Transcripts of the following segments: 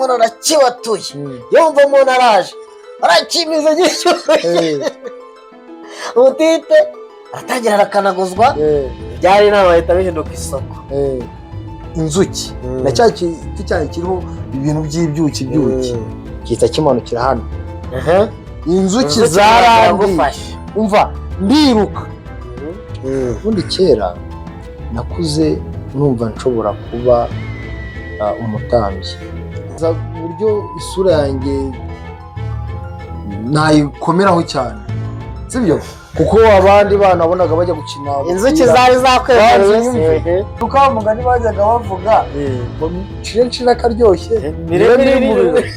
Umuntu arakibatuye, yumva umuntu araje arakimiza gishyushye. Umutipe aratangira arakanaguzwa, byari inama bahita bihinduka isoko. Inzuki na cya giti cyane kiriho ibintu by'ibyuki byuki gihita kimanukira hano. Inzuki zarangiye. Zaragufashe. Umva, ndiruka. Ubundi kera nakuze numva nshobora kuba umutambyi. Nza uburyo isura yanjye nayikomeraho cyane, sibyo? Kuko abandi bana wabonaga bajya gukina Inzuki umupira. zari zakwemereye. Banze. Kuko wa mugani bajyaga bavuga ngo nshire nshire akaryoshye Miremire. Miremire.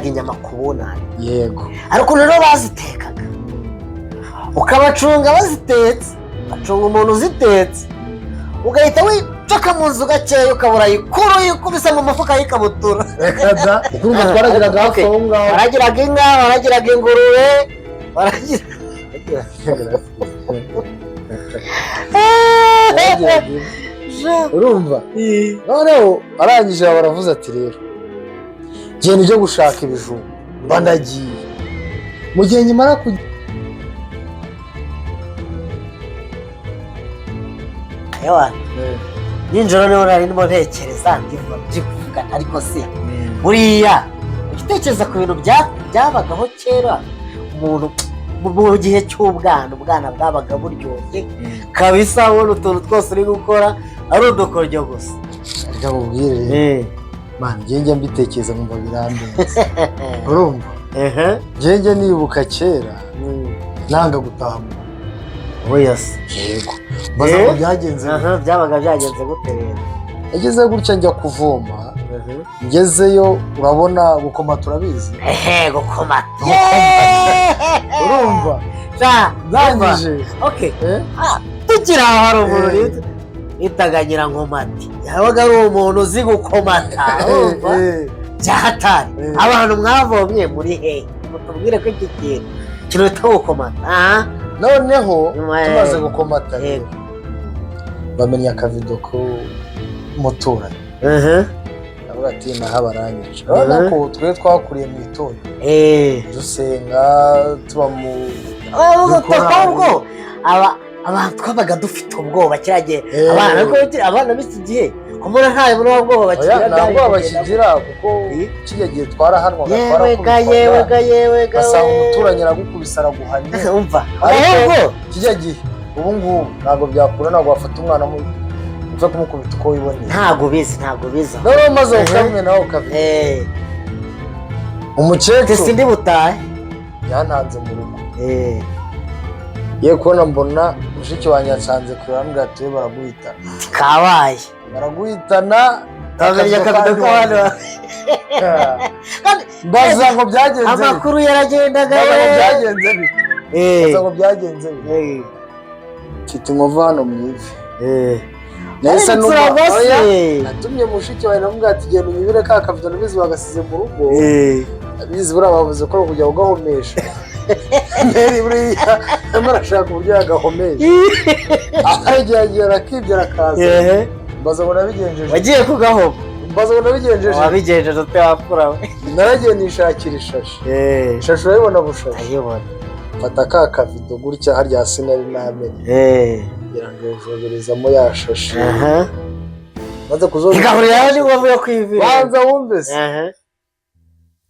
Inyama ku bunani. Yego. Ariko rero bazitekaga ukabacunga bazitetse, ugacunga umuntu uzitetse, ugahita wicoka mu nzu gakeya, ukabura ayikuru yikubise mu mufuka y'ikabutura. Reka da, kuko urumva twaragiraga hafi Okay. aho ngaho. Waragiraga inka, waragiraga ingurube, waragira Waragiraga inka. Urumva noneho arangije baravuze ati: "Rero genda ujye gushaka ibijumba." Mba ndagiye mu gihe nyimara kujya. Ewana, nijoro niho nari ndimo ntekereza, ndivuga ndivuga, ariko se buriya ujya utekereza ku bintu byabagaho kera? Umuntu mu gihe cy'ubwana, ubwana bwabaga buryoshye kabisa, ubona utuntu twose uri gukora ari udukoryo gusa. Reka nkubwire rero man, njye njya mbitekereza nkumva birandenze, urumva? Njye njya nibuka kera nanga gutaha mu rugo. Oya se! Yego, mbaza ngo byagenze bite? Aha, byabaga byagenze gute rero? Nageze gutya njya kuvoma, ngezeyo urabona gukoma, turabizi. Ehe, gukomata. Urumva? Sha, ndangije. Okay. Eh? Tukiri aho, hari umuntu bitaga Nyirankomati, yabaga ari umuntu uzi gukomata, urumva? Bya hatari. Abantu mwavomye muri hehe? Mutubwire ko iki kintu bita gukomata, aha. Noneho Nyuma, tumaze gukomata rero, bamenya akavido k'umuturanyi, aravuga ati: "Naho baranyica." Urabona ko twe twakuriye mu itorero, dusenga, tuba mu Dukora. Ahubwo abantu twabaga dufite ubwoba kiriya gihe. Abana, ariko abana b'iki gihe kumbona nta bwoba Oya, bakigira. nta bwoba bakigira, kuko kiriya gihe twarahanwaga, Yewe ga, yewe ga, twarakubitwaga, yewe ga! ugasanga We. umuturanyi aragukubise, araguhanye. Umva. Ariko Ahubwo kijya gihe, ubu ngubu ntabwo byakura, ntabwo wafata umwana upfa kumukubita uko wiboneye. Ntabwo ubizi, ntabwo ubizi. Noneho maze ukamena ukavi umukecuru Sindi butahe. yantanze mu rugo. Ye kubona mbona mushiki wanjye yansanze ku ruhande, ati: "We, baraguhitana." Kabaye. Baraguhitana. Bamenya akabido k'abana. Kandi Mbaza ngo byagenze bite? amakuru yaragendaga. Mbaza ngo byagenze bite? Mbaza ngo byagenze bite? Mfite inkovu hano mu ivi. Nahise Ariko numva turabose. oya, natumye mushiki wawe, namubwira ati: "Genda unyibire ka kavido, nabizi bagasize mu rugo." Abizi buriya bavuze ko ari ukujya kugahomesha mbere, buriya arimo arashaka uburyo yagahomesha, aragiye arakibye, arakaza. Mbaza ngo nabigenjeje. Wagiye kugahoma? Mbaza ngo nabigenjeje. Wabigenjeje ute wapfura we? Naragiye nishakira ishashi. Ishashi urayibona, bushashi? Ndayibona. Mfata ka kavido gutya, harya hasi nari namenye, kugira ngo joberezamo ya shashi. Maze kuzobereza Igahuriraho n'inkovu yo kwivira. Banza wumve se.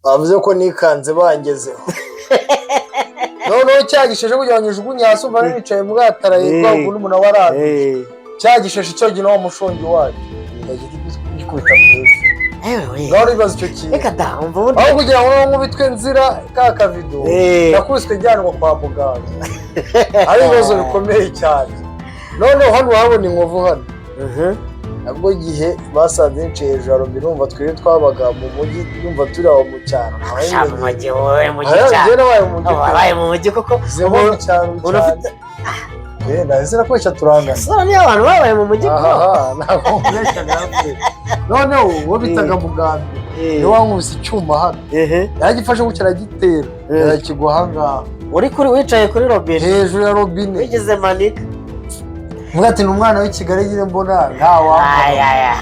Bavuze ko nikanze bangezeho, noneho cya gishashe kugira ngo njugunye hasi, umva nicaye mbwataraye kwa kundi umuntu aba arambye. Cya gishashe cyonyine, wa mushongi wacyo gikubita mu ivi. Ewe we! Ngaho uribaza icyo kintu. Reka da, umva ubundi. Aho kugira ngo nkubitwe nzira ka kavido, nakubiswe njyanwa kwa muganga, ari ibibazo bikomeye cyane. Noneho hano urahabona inkovu hano. Nabwo gihe basanze nicaye hejuru ya robine, numva twebwe twabaga mu mujyi, numva turi aho mu cyaro. Sha, mu mujyi, wowe mu mujyi Aha, cyane. njyewe nabaye mu mujyi. Wabaye mu mujyi koko. Ziba mu cyaro Umuntu cyane. ufite Nahise nakoresha turangana. Sura niyo abantu babaye mu mujyi ko. Aha, ntabwo nkubeshya nawe. Noneho uwo bitaga Mugambi niwe wankubise icyuma hano. Yaragifashe gutya aragitera, arakigwa ahangaha. Uri kuri, wicaye kuri robine? Hejuru ya robine. Wigeze manika. Mvuga ati: "Ni umwana w'i Kigali nyine, mbona nta wambaye." Ay, ay, ay.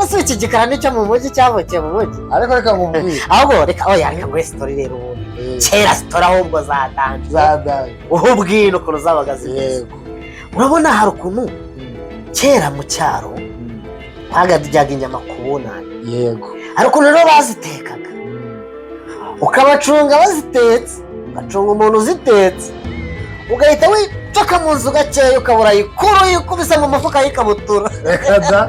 Ese iki gikara nicyo mu mujyi cyavukiye mu mujyi? Ariko reka nkubwire. Ahubwo reka, oya, reka nguhe story rero ubundi. Kera story ahubwo zatanje. Zadaye. Ubwino ukuntu zabaga zimeze. Urabona hari ukuntu kera mu cyaro bagaryaga inyama ku bunani. Hari ukuntu rero bazitekaga, ukabacunga bazitetse, ugacunga umuntu uzitetse, ugahita wicoka mu nzu gakeya, ukabura ayikuru yikubise mu mufuka y'ikabutura. Reka da.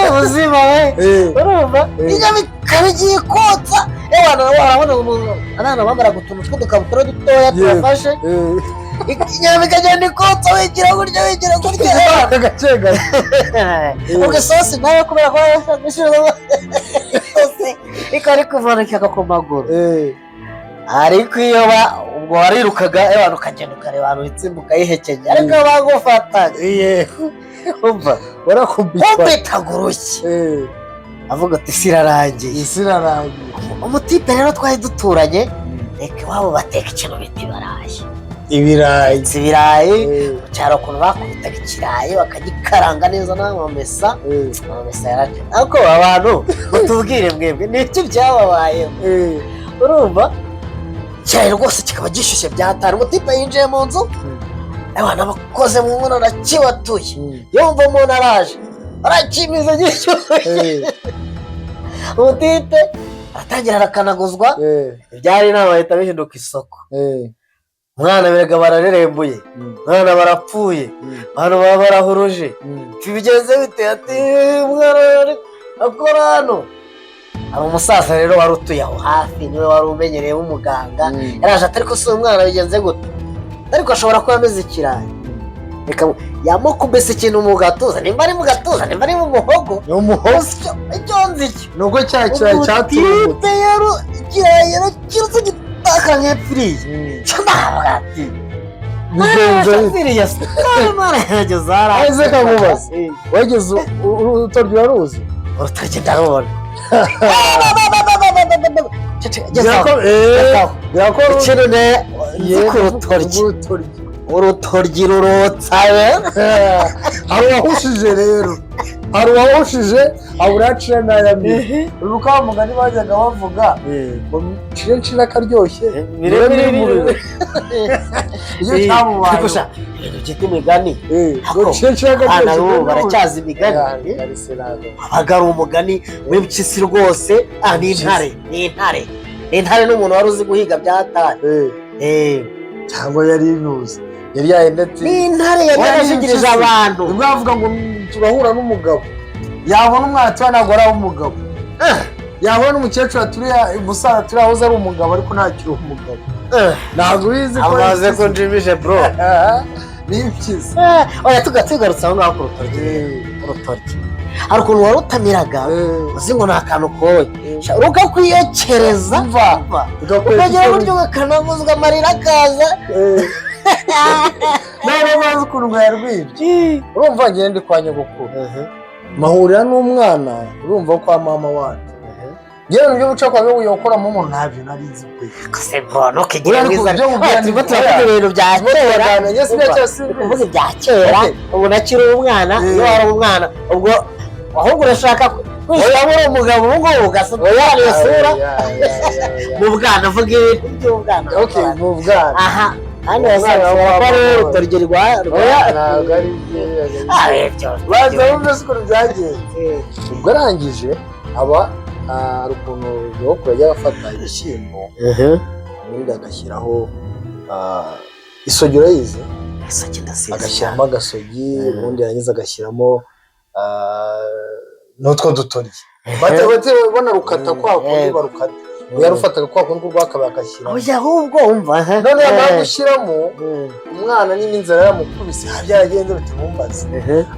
Ubuzima we! Urumva inyama ikaba igiye kotsa, ewana warabona umuntu, abana bambaraga utuntu tw'udukabutura dutoya tubafashe, inyama ikagenda ikotsa, wigira gutya, wigira gutya, ewana. Gake gake. Ubwo isosi nayo, kubera ko gushyiramo isosi, ikaba iri kuvanika ku maguru. Ariko iyo ubwo warirukaga, ewana, ukagenda ukareba ahantu itsimba ukayihekenya, ariko iyo bagufataga, umva, warakubitwa. Kubitaga urushyi, avuga ati isi irarangiye. Isi irarangiye. Umutipe rero twari duturanye, reka, iwabo bateka ikintu bita ibirayi. Ibirayi. Si ibirayi. Mu cyaro ukuntu bakubitaga ikirayi bakagikaranga neza n'amamesa. Amamesa yararya, ariko abantu mutubwire mwebwe ni iki byababayeho? Urumva ikirayi rwose kikaba gishyushye byatari, umutipe yinjiye mu nzu, abana bakoze mu nkono arakibatuye, yumva umuntu araje arakimiza gishyushye. Umutipe aratangira arakanaguzwa. Ibyari inama bahita bihinduka isoko. Umwana birega bararerembuye, umwana barapfuye, abantu baba barahuruje. Bigenze bite? Ati umwana akora hano. Hari umusaza rero wari utuye aho hafi, niwe wari umenyereye w'umuganga. Yaraje ati ariko si umwana bigenze gute? Ariko ashobora kuba ameze ikirayi. Reka yamukubise ikintu mu gatuza, nimba ari mu gatuza, nimba ari mu muhogo. Ni umuhogo. Icyo nzi cyo, Nubwo cya kirayi cyaturumbutse. umutipe yaro ikirayi yarakirutse gitaka nk'epfiriye. Ndavuga ati Bigenze bite? ziriya sitari yanjye zaraye. Ese kamubaza, wageze urutoryi uraruzi? Urutoryi ndarubona. Birakora. Ikintu ne nzi ku rutoryi, urutoryi, urutoryi rurotsa we. Hari uwahushije rero, hari uwahushije abura acira n'ayamira. Uribuka wa mugani bajyaga bavuga ngo ncire ncire akaryoshye miremire? Miremire. Iyo cyamubayeho. Ariko sha, ibintu byita imigani, Ngo ncire ncire abana akaryoshye. b'ubu baracyazi imigani? Habaga ari umugani w'impyisi rwose. Ah, ni intare, ni intare, ni intare n'umuntu wari uzi guhiga byatari. Cyangwa yari inuzi, yari yahenda ati Ni intare yari Oya, ni yarashigirije impyisi. abantu. Nibwo bavuga ngo turahura n'umugabo, yabona umwana atuye ntabwo ari umugabo, yabona n'umukecuru aturiye, umusaza aturiye ahoze ari umugabo ariko ntakiri umugabo. Ntabwo ubizi ko Amaze ko njimije bro. Ni impyisi. Oya, tugarutse aho ngaho ku rutoryi. Urutoryi hari ukuntu warutamiraga, uzi ngo ni akantu koye, rukakwiyokereza. Umva. Ukagira uburyo ugakanaguzwa, amarira akaza. None bazi ukuntu ngo yarwibye. Urumva ngende ndi kwa nyogokuru, mahurira n'umwana, urumva, kwa mama wacu. Ngewe ibintu byo guca kwa nyogokuru gukoramo umuntu ntabyo nari nzi pe. Se bro, ntukigire Uriya mwiza. ibyo mubwira Oya, turimo turavuga ibintu bya kera. Njye si bya kera, si Kuvuga ibya kera. Okay. Ubu nakiri umwana. Iyo wari umwana ubwo, ahubwo urashaka kwishyiramo uri umugabo ubu ngubu, ugasa iyo sura mu bwana. Vuga ibintu by'ubwana. Okay, mu bwana. Aha kandi Mu wasanga bwana ko ari wa- urutoryi rwa Oya, ntabwo ari byo. Ah, ibyo Banza wumve se ukuntu byagenze. Ubwo arangije aba hari ukuntu nyogokuru yajyaga afata ibishyimbo, ubundi agashyiraho isogi, urayizi? Isogi ndasize. Agashyiramo agasogi, ubundi yarangiza agashyiramo n'utwo dutoryi bate banarukata kwa kundi. Barukata, yarufataga kwa kundi urwakabaye agashyiramo. Oya, ahubwo umva aha. None yamara gushyiramo, umwana niba inzara yaramukubise byaragenze bitamumbaze,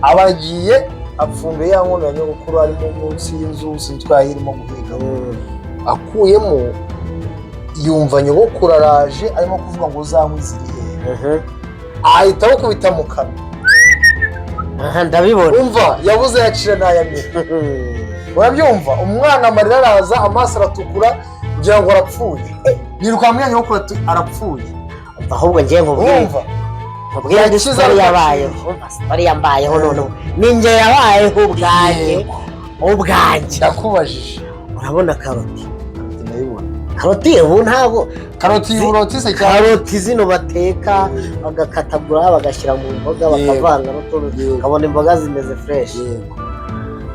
aba agiye apfunduye ya nkono ya nyogokuru arimo munsi y'inzu, sinzi ko irimo guhiga. Akuyemo, yumva nyogokuru araje arimo kuvuga ngo uzanywe ziri hehe, ahita awukubita mu kanwa. Aha ndabibona. Umva, yabuze yacira n'ayamira. Urabyumva, umwana amarira araza, amaso aratukura, ngira ngo arapfuye, yiruka muri nyogokuru ati arapfuye. Umva, ahubwo ngiye nkubwire. Urumva. Mubwire indi Yakize story ariko yabayeho. Umva story yambayeho noneho, ni njye yabayeho ubwanjye. Yego. Ubwanjye. Ndakubajije. Urabona karoti? Karoti ndayibona. Karoti ubu ntabwo Karoti y'uburoti se cyangwa? Karoti zino bateka, bagakatagura, bagashyira mu mboga, bakavanga n'utundi, ukabona imboga zimeze fresh.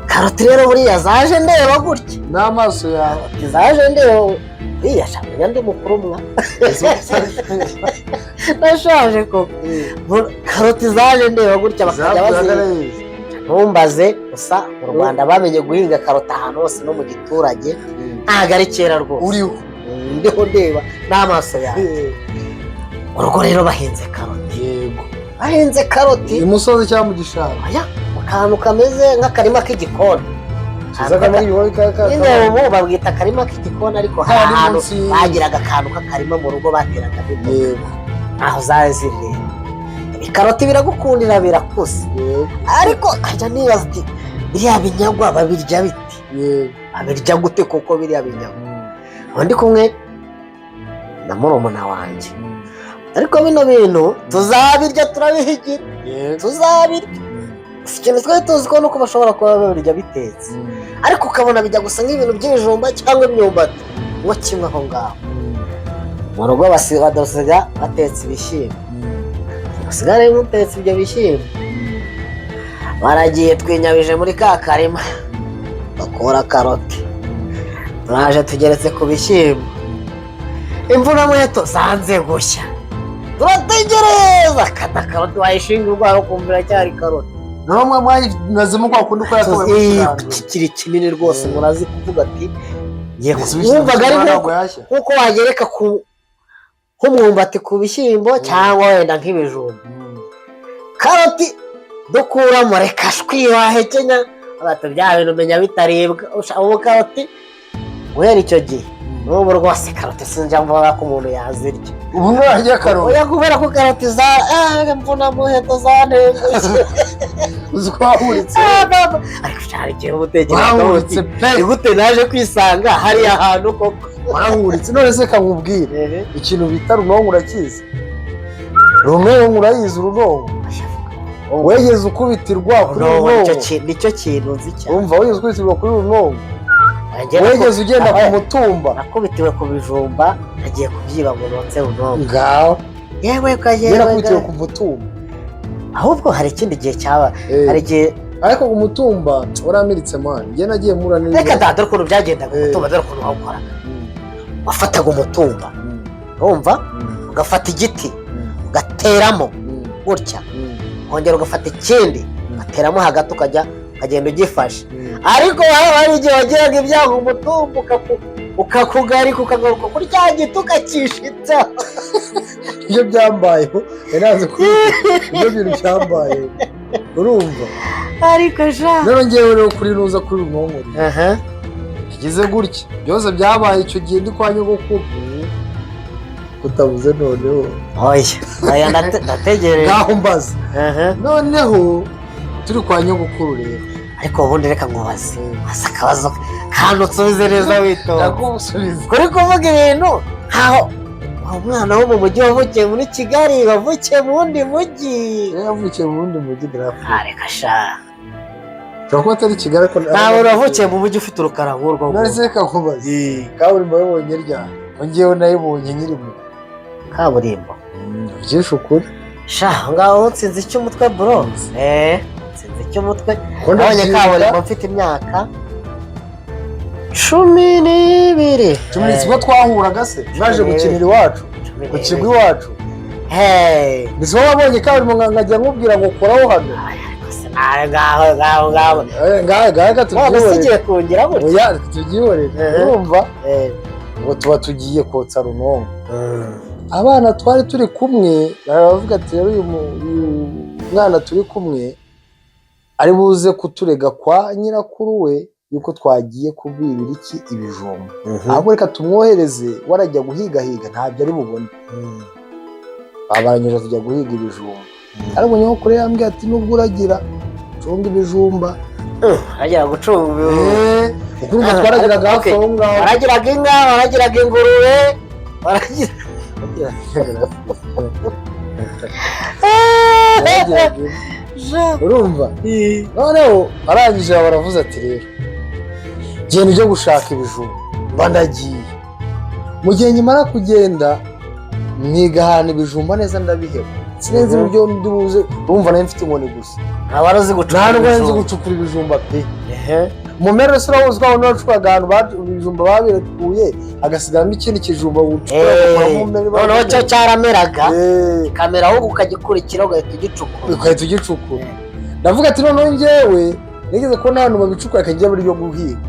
Karoti rero buriya zaje ndeba gutya. N'amaso yawe. Karoti zaje ndeba buriya, shamenya ndi mukuru mwa, ndashaje koko. Karoti zaje ndeba gutya, bakajya bazi, ntumbaze gusa. Mu Rwanda bamenye guhinga karoti ahantu hose no mu giturage, ntabwo ari kera rwose. Uriho. Ndiho ndeba n'amaso yawe. Urugo rero bahinze karoti. Bahinze karoti. Imusozi cyangwa mu gishanga? Oya, mu kantu kameze nk'akarima k'igikoni. Kiza kamwe igikoni ka Nyine ubu babwita akarima k'igikoni, ariko hari Kari ahantu munsi y'inzu. bagiraga akantu k'akarima mu rugo bateragamo imboga. Aho zari ziri rero, ibikaroti biragukundira, birakuze. Ariko nkajya nibaza ati: "Biriya binyagwa babirya bite?" Babirya gute kuko biriya binyagwa? Aho ndi kumwe na murumuna wanjye, ariko bino bintu tuzabirya, turabihigira, tuzabirya. Gusa ikintu twari tuzi ko nuko bashobora kuba babirya bitetse, ariko ukabona bijya gusa nk'ibintu by'ibijumba cyangwa imyumbati ngo kimwe. Aho ngaho mu rugo badosiga batetse ibishyimbo, usigare mutetse ibyo bishyimbo. Baragiye, twinyabije muri ka karima, bakura karoti, turaje tugeretse ku bishyimbo. Imvura muheto zanze gushya, turategereza, kata karoti wayishinga urwara ukumva iracyari karoti. Niho mwe mwayinazemo kwa kundi uko yakabaye mukirango. Kikiri kinini rwose. Murazi kuvuga ati ngiye Ese ibishyimbo wumvaga ari ntabwo yashya. Nk'uko wagereka ku nk'umwumbati ku bishyimbo cyangwa wenda nk'ibijumba. Karoti dukuramo, reka shwi, wahekenya bati bya bintu umenya bitaribwa. Ubu karoti guhera icyo gihe n'ubu rwose karoti sinjya mvuga ko umuntu yazirya. Ubu nturarya karoti? Oya, kubera ko karoti za mvuna muheto zantengushye. Uzi ko wahuritse? Ah, baba. Ariko cyari igihe uba utekereza Wahuritse uti, pe. ni gute naje kwisanga hariya hantu koko? Warahuritse. None se kamubwire, ikintu bita runonko urakizi? Runonko urayizi? Runonko wegeze ukubitirwa kuri Runonko runonko? Nicyo kintu nzi cyane. Umva, wegeze ukubitirwa kuri runonko? Wegeze ugenda ku mutumba? Nakubitiwe ku bijumba, nagiye kubyiba ngo notse runonko. Ngaho. Yewe ka Njye yewe nakubitiwe ga. ku mutumba. Ahubwo hari ikindi gihe cyaba, hari igihe Ariko ku mutumba waramiritse man, njye nagiye mpura n'ibibazo. Reka da, dore ukuntu byagendaga. Umutumba, dore ukuntu wawukoraga. Wafataga umutumba, urumva, ugafata igiti, ugateramo gutya, ukongera ugafata ikindi, ugateramo hagati, ukajya ukagenda ugifashe. Ariko haba hari igihe wagiraga ibyago, umutumba ukakugarika, ukagaruka kuri cya giti ukakishitsa. Ibyo byambayeho, nari nazi ko ibyo bintu byambayeho, urumva? Ariko sha. Rero ngewe rero kuri nuza kuri runonko bigeze gutya, byose byabaye icyo gihe ndi kwa nyogokuru, utabuze noneho. Oya oya, ndategereje. Ngaho mbaza. Noneho turi kwa nyogokuru rero. Ariko ubundi reka nkubaze asa akabazo kandi unsubize neza witonze. Ndakusubiza. Kuri kuvuga ibintu nkaho uwo mwana wo mu mujyi wavukiye muri Kigali, wavukiye mu wundi mujyi. Yari yavukiye mu wundi mujyi garafu. Ah, reka sha. Ushobora kuba atari Kigali, ariko Nta muntu wavukiye mu mujyi ufite urukara nk'urwo None ngurwo. se reka nkubaze, kaburimbo wayibonye ryari? Ko ngewe nayibonye nkiri muto. Kaburimbo? Byinshi ukuri. Sha, aho ngaho nsinzi icy'umutwe bro, nsinzi icy'umutwe. Ko Nabonye ndabyibuka. kaburimbo mfite imyaka 12. 10, sibwo twahuraga se mwaje gukinira iwacu Cumi ku kigo n'ibiri. iwacu? Hey. Ni wowe wabonye kaburimbo nkajya nkubwira ngo koraho hano? Ay, ariko se nawe ngaho ngaho ngaho. Ngahe ngahe, reka None se tubyihorere. ugiye kungira gutya? Oya, reka tubyihorere. Urumva, ngo tuba tugiye kotsa runonko, abana twari turi kumwe baravuga ati: "Rero uyu mwana turi kumwe ari buze kuturega kwa nyirakuru we yuko twagiye kubibira iki ibijumba, ahubwo reka tumwohereze, warajya guhigahiga ntabyo ari bubone." Babaranyije tujya guhiga ibijumba, ariko nyogokuru yambwiye ati: "Nubwo uragira, cunga ibijumba." Hajya gucunga ibijumba. Kuko urumva twaragiraga hafi aho ngaho. Waragiraga inka, waragiraga ingurube, waragira Naragiraga inka. Urumva, noneho arangije baravuze ati: "Rero genda ujye gushaka ibijumba." Mba ndagiye. Mu gihe nkimara kugenda, niga ahantu ibijumba neza, ndabiheba, sinzi uburyo ndibuze. Urumva, nari mfite inkoni gusa. Nta wari uzi gucukura Nta nubwo nzi ibijumba. gucukura ibijumba pe. Mu mpera se urahuzi ko abantu bacukuraga ahantu ibijumba babikuye, hagasigaramo ikindi kijumba ucukura ugakuramo umumero? Noneho cyo cyarameraga, kamera, ahubwo ukagikurikira ugahita ugicukura. Ugahita ugicukura. Ndavuga ati: "Noneho njyewe nigeze kubona ahantu babicukura, akajya buri ryo guhiga."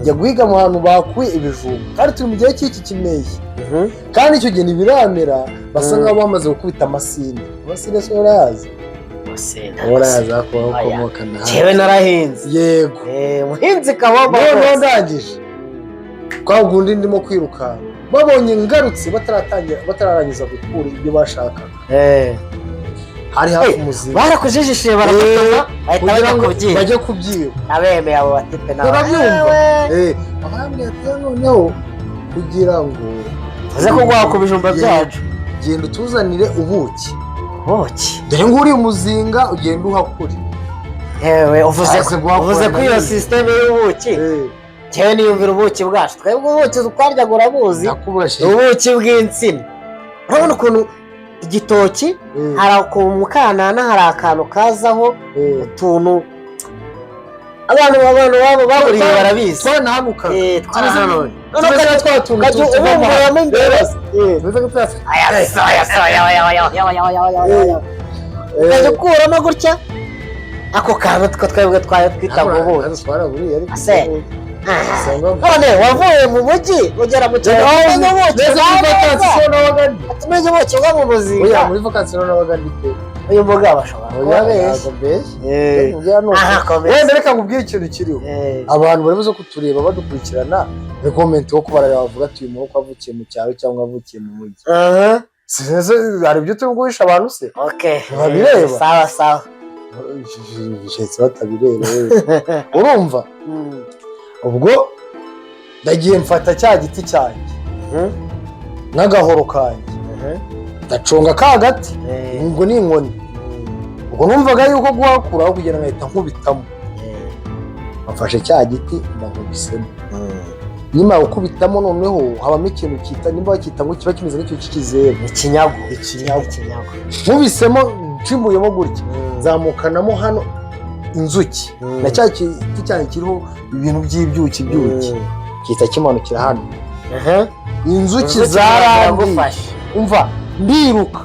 Njya guhiga mu hantu bakuye ibijumba, kandi turi mu gihe cy'iki kimeshyi, kandi icyo gihe ntibiramera, basa nkaho bamaze gukubita amasinde. Amasinde se urayazi? Urayazi aho Oya. ukomoka na Njyewe narahinze. Yego. Muhinzi kabombo Noneho rwose. ndangije kwa kundi ndimo kwirukanka, babonye ngarutse bataratangira, batararangiza gukura ibyo bashakaga. Hari hafi umuzinga. Barakujijishije, barafotoza, bahita Kugira bajya ngo kubyiba. Bajye kubyiba. Abemeye abo batipe nawe. Urabyumva? Abambwira ati: "Noneho kugira ngo Uze kuguha ku bijumba byacu." "Genda utuzanire ubuki." Ubuki? "Dore nguriya umuzinga, ugenda uhakure." Yewe, uvuze Hasi guhakura uvuze ko iyo ndabizi. système y'ubuki, njyewe niyumvira ubuki bwacu. Twebwe ubuki twaryaga, urabuzi? Ndakubashye. Ubuki bw'insina. Urabona ukuntu igitoki, hari ku mukanana, hari akantu kazaho utuntu, abantu babo baburiye barabizi. Twanahanukaga. Twarahanuye. Tumeze nka twa tuntu Ukajya tuva mu ubumburamo imbere. Tumeze nka twa Aya soya soya, oya oya oya oya oya oya oya. Ukajya ukuramo gutya ako kantu two twebwe twayo twitaga ubuki. Twaraburiye ariko. Ase. Usanga- None wavuye mu mujyi ugera mu cyaro, umenya ubuki Neza, bwa muri vakansi neza. so nabaga ndi. Tumenya ubuki bwo mu Oya, muzinga. muri vakansi no nabaga ndi pe. Uyu mugabo ashobora kuba Oya, abeshya. ntabwo mbeshya. Mbwira ni uko. Aha, komeza. Wenda reka nkubwire ikintu kiriho. Abantu bari buze kutureba, badukurikirana muri comment, wo kubarareba bavuga ati: "Uyu muhungu avukiye mu cyaro cyangwa avukiye mu mujyi?" Sinzi, hari ibyo turi guhisha abantu se? Okay. Ntibabireba? Sawa sawa. Bishatse batabireba wewe. Urumva, ubwo ndagiye, mfata cya giti cyanjye n'agahoro kanjye, ndaconga ka gati. Ubwo ni inkoni. Ubwo numvaga yuko guhakuraho kugira ngo nkahita nkubitamo. Mfashe cya giti, ndakubisemo. Nyuma gukubitamo, noneho habamo ikintu cyita, nimba bacyita ngo kiba kimeze nk'ikintu cy'ikizeru. Ikinyagu. Ikinyagu. Ikinyagu. Nkubisemo, nshimbuyemo gutya, nzamukanamo hano inzuki na cya giti cyanjye kiriho ibintu by'ibyuki byuki, gihita kimanukira hano. Inzuki zarandiye. Ziragufasha. Umva, ndiruka.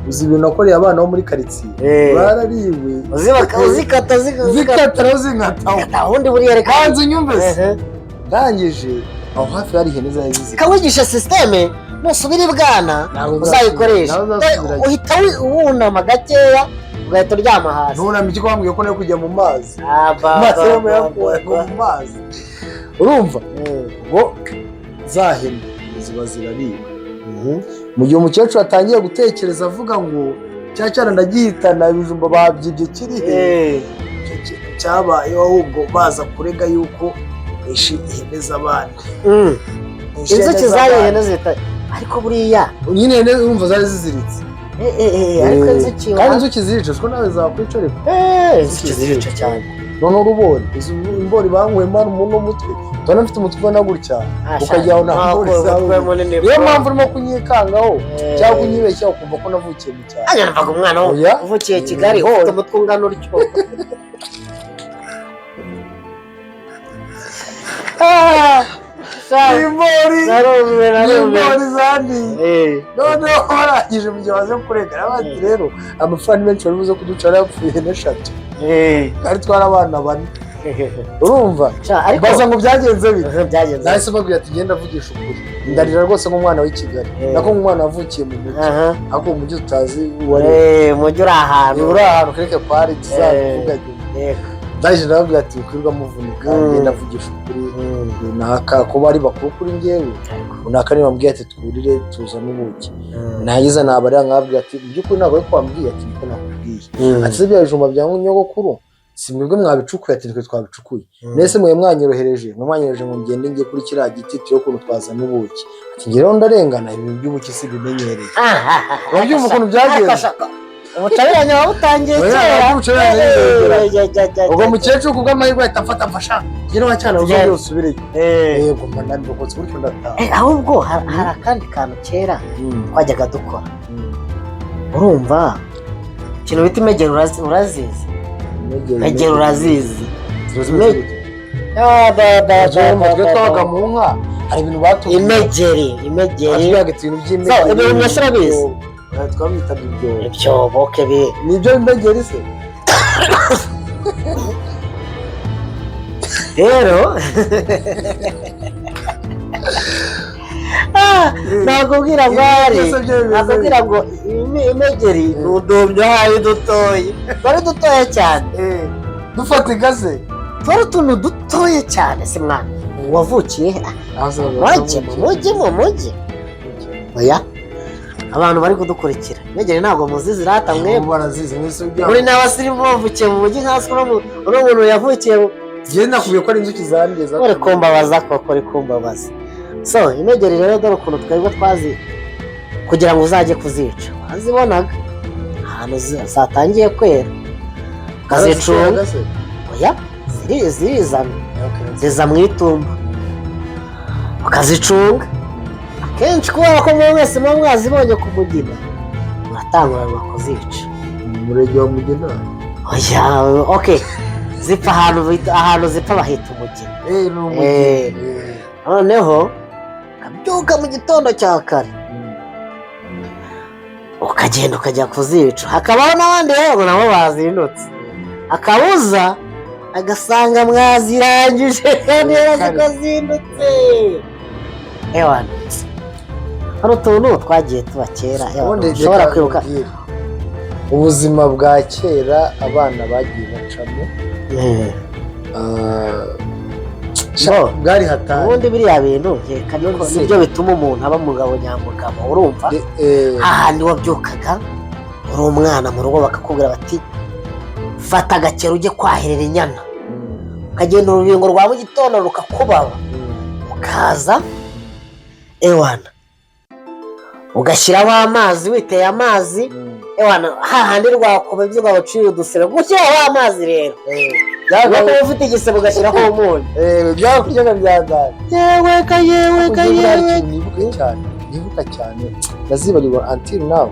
Uzi ibintu nakoreye abana bo muri karitsiye? Barariwe. Uzikata zikata. Zikata nazo zinkataho. Ubundi buriya reka. Hanze unyumve se. Ndangije, aho hafi hari ihene zari zizika. Ikawigisha système, nusubira ibwana Ntabwo uzayikoresha. ntabwo nzasubirayo. Uhita wunama gakeya, ugahita uryama hasi. Ntunamye icyo wambwiye ko nayo kujya mu mazi. Ah, ba, Amazi ba, yo ba, muyakura ba, mu mazi. Urumva, ubwo za hene ziba ziraribwa. Mu gihe umukecuru atangiye gutekereza avuga ngo: "Cya cyana ndagihitana, ibijumba babyibye kiri he?" Icyo kintu cyabayeho, ahubwo baza kurega yuko nishe ihene z'abandi. Nishe ihene Inzuki zariye z'abandi. ihene zita, ariko buriya Nyine ihene, urumva, zari ziziritse. Ariko inzuki Kandi inzuki zirica, siko nawe zakwica ariko. Inzuki zirica cyane. Noneho urubori, izi imbori banywemo hano mu mutwe, tubona mfite umutwe ubona gutya, ukajya aho nta mbori umutwe zawe. munini. Niyo mpamvu urimo kunyikangaho cyangwa kunyibeshya, ukumva ko navukiye mu cyaro. Nanjye numvaga umwana Oya. uvukiye Kigali Imbori. ufite umutwe ungana utyo. Ah, sha, Imbori. Narumiwe, narumiwe. Imbori zandiye. Noneho barangije, mu gihe baze kurega, bati: "Rero amafaranga menshi bari buze kuduca, yarapfuye ihene eshatu, kandi twari abana bane." Urumva? Sha, ariko Baza ngo byagenze bite? Byagenze. Nahise mbabwira ati: "Genda avugisha ukuri." Ndarira rwose nk'umwana w'i Kigali, nako nk'umwana wavukiye mu mujyi, ariko mu mujyi tutazi uwo ari we. Umujyi uri ahantu. Uri ahantu kereke pari tuzavuga nyuma. Yego. Ndaje ndababwira ati: "Wikwirwa muvunika, ngenda avugisha ukuri. Runaka ko bari bakuru kuri njyewe, runaka niba mbwiye ati twurire tuzane ubuki, nagize nabarira nkababwira ati mu by'ukuri ntabwo ariko wambwiye." Ati: "Niko nakubwiye." Ati: "Se bya bijumba bya nyogokuru?" Si mwebwe mwabicukuye? Ati: "Nitwe twabicukuye." Mbese mwe mwanyorohereje ngo ngende njye kuri kiriya giti, turebe ukuntu twazana ubuki. Ati: "Njye rero ndarengana, ibi by'ubuki si bimenyereye." Urabyumva ukuntu byagenze? Ubucabiranya wabutangiye Oya, kera. ubucabiranya. Eh, Ubwo mukecuru kubw'amahirwe ahita amfata, mfasha ngene wa cyana, uzongere usubireyo. Yego, mba ndabirokotse gutyo, ndataha. Ahubwo hari akandi kantu kera twajyaga dukora. Urumva ikintu bita imegero, urazizi? Imegero urazizi? Ah, da, da, da, da, Twe da, twabaga da. mu nka, hari ibintu batubwiye. Imegeri, imegeri. Batubwiraga ibintu by'imegeri. So, ibintu mwese urabizi? Twabitaga ibyobo. Ibyobo, okay, bi Nibyo imegeri se? Rero nakubwira ngo hari Byose byo bimeze. Nakubwira ngo imegeri ni udumbyo, hari dutoya, twari dutoya cyane. Dufatika se? Twari utuntu dutoya cyane. Se mwana, wavukiye he? Mujyi, mu mujyi, mu mujyi? Oya, abantu bari kudukurikira, imegeri ntabwo muzi, zirata mwebwe. Ubu barazizi mwese ibyo. Muri n'abasirimu bavukiye mu mujyi, nkaswe uno muntu yavukiye Njye nakubwiye ko ari inzuki zanjye. Uri kumbabaza koko, uri kumbabaza. So imegeri rero, dore ukuntu twebwe twazi kugira ngo uzajye kuzica. Wazibonaga ahantu zatangiye kwera, ukazicunga. Oya, zirizana, ziza mu itumba, ukazicunga. Akenshi kubera ko mwe mwese muba mwazibonye ku mugina, muratanguranwa kuzica. Umurenge wa Mugina? Oya, okay, zipfa ahantu ahantu zipfa bahita umugina. Eh, ni umugina. Noneho ukabyuka mu gitondo cya kare, ukagenda ukajya kuzica. Hakabaho n'abandi rero nabo bazindutse, akabuza agasanga mwazirangije kandi yarazi ko zindutse. Ewana, hari utuntu twagiye tuba kera, ewana, Ubundi ushobora reka kwibuka. nkubwire. Ubuzima bwa kera abana bagiye bacamo, bwari hatari. Ubundi biriya bintu nkeka niko Se. nibyo bituma umuntu aba umugabo nyamugabo, urumva? Hahandi wabyukaga uri umwana mu rugo, bakakubwira bati: "Fata agakero ujye kwahirira inyana." Ukagenda urubingo rwa mu gitondo rukakubaba, ukaza, ewana, ugashyiraho amazi, witeye amazi, ewana, hahandi rwakuba ibyo babaciye udusebe, gushyiraho amazi rero kuba ufite igisebe ugashyiraho umunyu. Byakuryaga byadari. Yeweka, yeweka, yewe. Nibuka cyane, nibuka cyane, ndazibagirwa until now.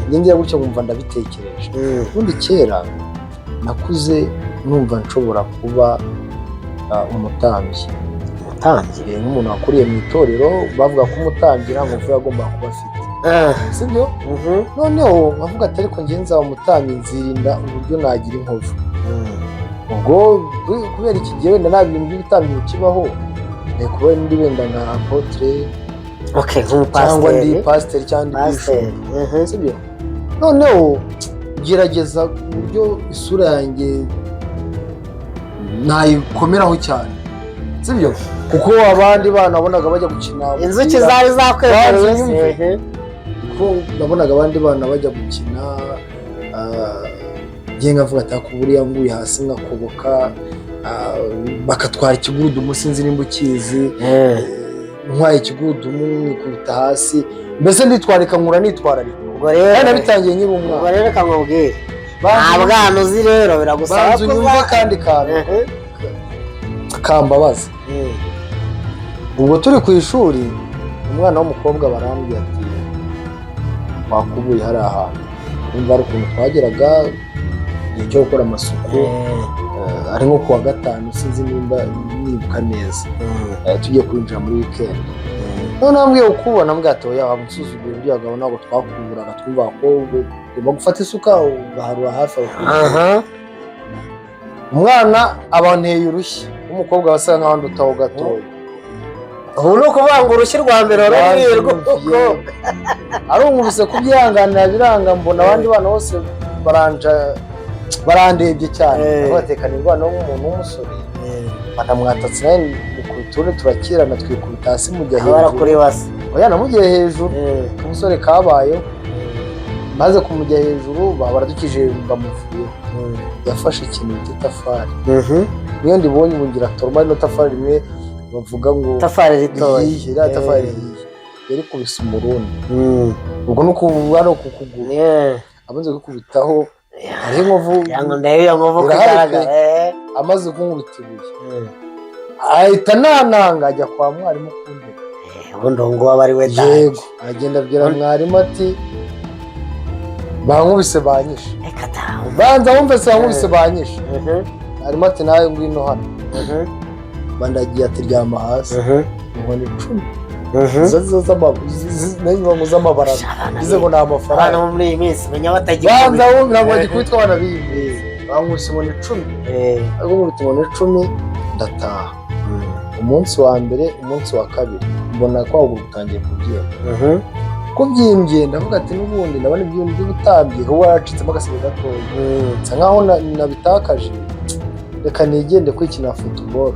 Njye ngira gutya nkumva ndabitekereje. Ubundi kera nakuze numva nshobora kuba umutambyi. Umutambyi? Nk'umuntu wakuriye mu itorero, bavuga ko umutambyi nta nkovu yagombaga kuba afite, sibyo? Noneho nkavuga ati: "Ariko njye nzaba umutambyi, nzirinda uburyo nagira inkovu." Ubwo kubera iki gihe wenda nta bintu by'ubutambyi bikibaho, kuba ndi wenda nka apôtre cyangwa ndi nk'umupasiteri. Pasiteri cyangwa ndi Pasiteri. bishop, sibyo? Noneho gerageza uburyo isura yanjye nayikomeraho cyane, sibyo? Kuko abandi bana wabonaga bajya gukina Inzuki umupira. zari zakwemereye. Banza unyumve. Kuko nabonaga abandi bana bajya gukina, njye nkavuga ati: "Ariko buriya nguye hasi nkakoboka, bakatwara ikigurudumu," sinzi nimba ukizi. Ntwaye ikigurudumu nkikubita hasi, mbese nditwarika, nkura nitwararika. Ubwo rero Kandi nabitangiye nkiri ubwo umwana. rero reka nkubwire, nta bwana uzi rero, biragusaba Banza unyumve. Akandi kantu kambabaza. Ubwo turi ku ishuri, umwana w'umukobwa barambwira ati: "Wakubuye hari ahantu." Umva, hari ukuntu twageraga igihe cyo gukora amasuku, ari nko kuwa gatanu, sinzi nimba nibuka neza, tugiye kwinjira muri weekend. Noneho ambwiye gukubona, ambwiye ati: "Oya, waba unsuzuguye, ibyo abagabo ntabwo twakuburaga, twumva ko ugomba gufata isuka ugaharura hafi aho." Umwana abanteye urushyi w'umukobwa wasa nkaho ndutaho gatoya. Ubu ni ukuvuga ngo urushyi rwa mbere wari Banjye arunkubise kubyihanganira biranga, mbona abandi bana bose baranja barandebye cyane. Batekana indwara nk'umuntu w'umusore, banamwatatse nawe mukubita urundi, turakirana, twikubita hasi mujya Abara hejuru. Kuri base. Oya, namugiye hejuru. Umusore kabayeho. Maze kumujya hejuru, baradukije, bamuvuyeho. Yafashe ikintu bita itafari. Niyo ndibonye ubu ngira trauma. Rino tafari rimwe bavuga ngo Itafari ritoya. Rihiye, iriya tafari rihiye, yarikubise Umurundi. Ubwo ni ukuvuga no ku kuguru. Amaze gukubitaho, hariho inkovu. Kugira ngo ndebe iyo nkovu ko Irahari pe. igaragara. Amaze kunkubita ibuye, ahita nananga ajya kwa mwarimu kundega. Ubundi uwo nguwo aba ari we danger. Yego, agenda abwira mwarimu ati: "Bankubise, banyishe." Reka ta. Banza wumve se, bankubise, banyishe. Mwarimu ati: "Nawe ngwino hano." Bandagiye ati: "Ryama hasi." Inkoni 10. Izo ngo z'amabarara. Abana Izo ngo ni abana amafaranga. bo muri iyi minsi menya batagikubita. Banza wumve, ntabwo bagikubitwa abana b'iyi minsi. Bankubise inkoni 10. Ariko nkubita inkoni 10, ndataha. Umunsi wa mbere, umunsi wa kabiri, mbona kwagura gutangiye kubyimba. Kubyimbye, ndavuga ati: "N'ubundi ndabona ibyuma by'ubutambyi kuba waracitsemo agasebe gatoya, nsa nkaho nabitakaje, reka nigende kwikina football."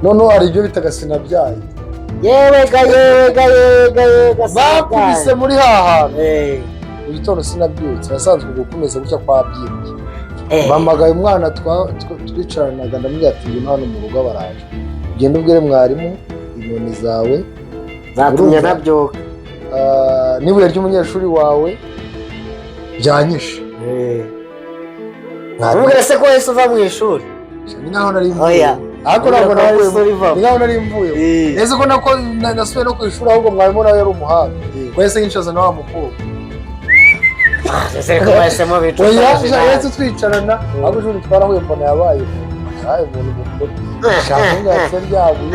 Noneho hari ibyo bitaga sinabyaye. Yewe ga, yewe ga, yewe ga, yewe ga! Bakubise muri ha hantu, mu gitondo sinabyutse, nasanzwe gukomeza gutya kwabyimbye. Mpamagaye umwana twicaranaga, ndamubwira ati: "Ngwino hano mu rugo, baraje, ugende ubwire mwarimu inkoni zawe Zatumye Urumva? nabyuka. N'ibuye ry'umunyeshuri wawe byanyishe." Mwarimu Umubwire se ko wahise uva mu ishuri? Ni nkaho nari mvuye. Oya. Ariko ntabwo Umubwire ko wahise navuye. urivamo. Ni nkaho nari mvuye neza ko nako nasubiye no ku ishuri, ahubwo mwarimu nawe yari umuhanga, wahise yinjiza na wa mukobwa. Ese ko bahisemo bica? Oya, yahise twicarana, ahubwo ejo bundi twarahuye, mbona yabaye umuntu mukuru, shaka umwatsi ryabuye.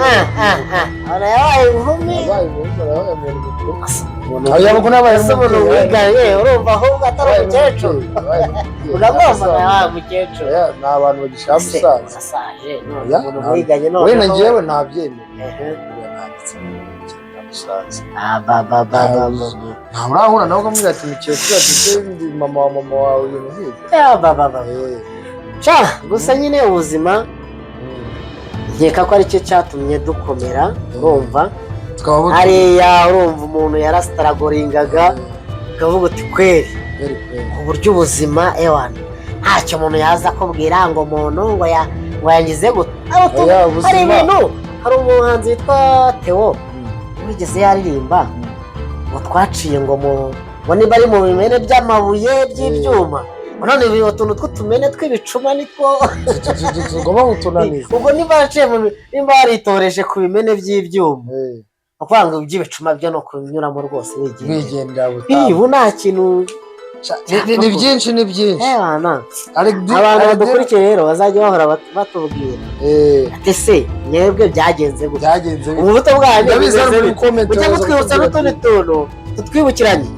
Mbona yabaye inkumi. Yabaye umuntu, yabaye umuntu mukuru. Oya, kuko nabaye Ese umuntu umubyeyi. wiganye, urumva ahubwo atari umukecuru? Yabaye umubyeyi. Uramwumva, yabaye umukecuru. Oya, ni abantu bagishaka Ese gusaza. urasaje none? Oya, Umuntu mwiganye none? Wenda njyewe ntabyemera. Nanditse gusaza. Ah, ba ba ba ba ba. Ntawe urahura nawe ukamubwira ati: "Mukecuru," ati: "Se ndi mama wa mama wawe," ibintu nk'ibyo. Ah, ba ba ba. Sha, gusa nyine ubuzima, nkeka ko aricyo cyatumye dukomera, urumva? Tukaba Hariya urumva umuntu yarasitaragoringaga, ukavuga uti: "Kweri." Kweri kweri. Ku buryo ubuzima, ewana, ntacyo umuntu yaza akubwira ngo umuntu ngo ya ngo yangize gute. Oya, ubuzima. Hari ibintu, hari umuhanzi witwa Theo wigeze yaririmba ngo twaciye ngo mu ngo niba ari mu bimene by'amabuye by'ibyuma, ngo none ibi utuntu tw'utumene tw'ibicuma nitwo Tugomba gutunaniza. Ubwo niba yaciye nimba yaritoreje ku bimene by'ibyuma, ni ukuvuga ngo iby'ibicuma byo ni ukubinyuramo rwose wigendera. Wigendera. Ih, butaha. Ubu nta kintu. Ni byinshi, ni byinshi. Ewana, abantu badukurikiye rero bazajya bahora batubwira ati: "Se mwebwe byagenze gute?" Byagenze bite? Ubu buto bwanyu Ndabizi hano bumeze muri bite? comment Mujye baza mutwibutsa kutubwira n'utundi tuntu tutwibukiranye.